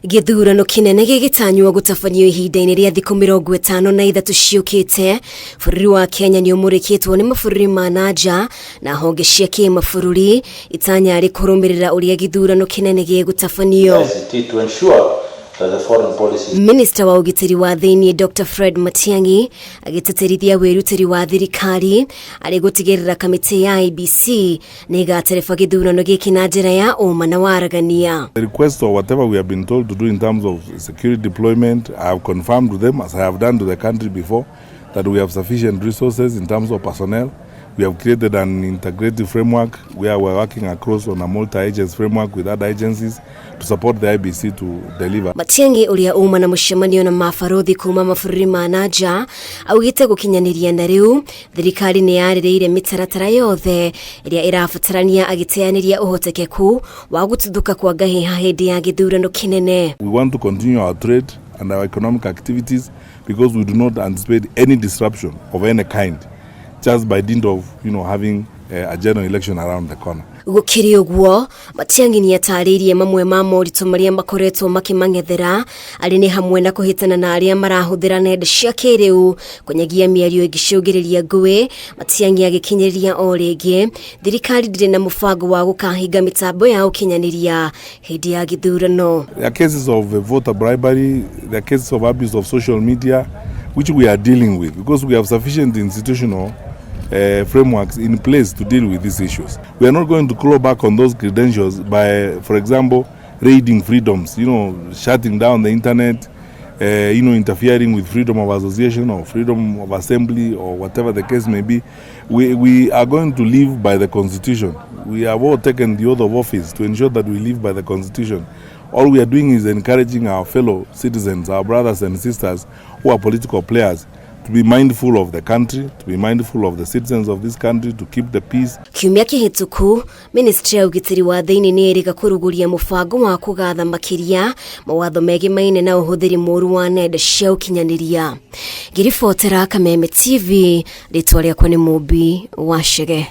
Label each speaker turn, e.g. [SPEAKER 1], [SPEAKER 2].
[SPEAKER 1] Gĩthurano kĩnene gĩgĩtanywo gũtabanio ihinda-inĩ rĩa thikũ 53 ciũkĩte. Bũrũri wa Kenya nĩ ũmũrĩkĩtwo nĩ mabũrũri ma na nja na honge cia kĩmabũrũri itanya rĩ kũrũmĩrĩra ũrĩa gĩthurano kĩnene gĩgũtabanio.
[SPEAKER 2] ICT to ensure that the foreign policy
[SPEAKER 1] Minista wa ũgitĩri wa thĩinĩ Dr Fred Matiang'i agĩtĩtĩrithia wĩrutĩri wa thirikari arĩ gũtigĩrĩra kamĩtĩ ya IEBC nĩ ĩgatereba gĩthurano gĩkĩ na njĩra ya ũma na waragania.
[SPEAKER 3] The request or whatever we have been told to do in terms of security deployment, I have confirmed to them, as I have done to the country before, that we have sufficient resources in terms of personnel. We have created an integrative framework where we're working across on a multi-agency framework with other agencies to support the IEBC to deliver.
[SPEAKER 1] Matiang'i ũrĩa uma na mũcemanio na mabarũthi kuma mabũrũri ma na nja augĩte gũkinyanĩria na rĩu thirikari nĩ yarĩrĩire mĩtaratara yothe ĩrĩa ĩrabatarania agĩteanĩria ũhotekeku wa gũtuthũka kwa ngahĩha hĩndĩ ya gĩthurano kĩnene.
[SPEAKER 3] We want to continue our trade and our economic activities because we do not anticipate any disruption of any kind just by dint of having a general election around the corner.
[SPEAKER 1] Gũkĩrĩ ũguo, Matiang'i nĩ atarĩirie mamwe ma moritũ marĩa makoretwo makĩmang'ethera arĩ nĩ hamwe na kũhĩtana na arĩa marahũthĩra nenda cia kĩrĩu kũnyagia mĩario ĩngĩcũngĩrĩria ngũĩ. Matiang'i agĩkinyĩria o rĩngĩ thirikari ndĩrĩ na mũbango wa gũkahinga mĩtambo ya ũkinyanĩria hĩndĩ ya gĩthurano.
[SPEAKER 3] There are cases of voter bribery, there are cases of abuse of social media, which we are dealing with because we have sufficient institutional frameworks in place to deal with these issues. We are not going to claw back on those credentials by, for example, raiding freedoms, shutting down the internet, interfering with freedom of association or freedom of assembly or whatever the case may be. We are going to live by the Constitution. We have all taken the oath of office to ensure that we live by the Constitution. All we are doing is encouraging our fellow citizens, our brothers and sisters who are political players, to be mindful of the country, to be mindful of the citizens of this country, to keep the peace.
[SPEAKER 1] Kiumia kĩhĩtũku, ministry ya ũgitĩri wa thĩinĩ nĩ ĩrĩga kũrugũria mũbango wa kũgatha makĩria mawatho megimaine na ũhũthĩri mũru wa nenda cia ũkinyanĩria. Ngĩribotera Kameme TV, rĩtwa rĩakwa nĩ Mũmbi wa Chege.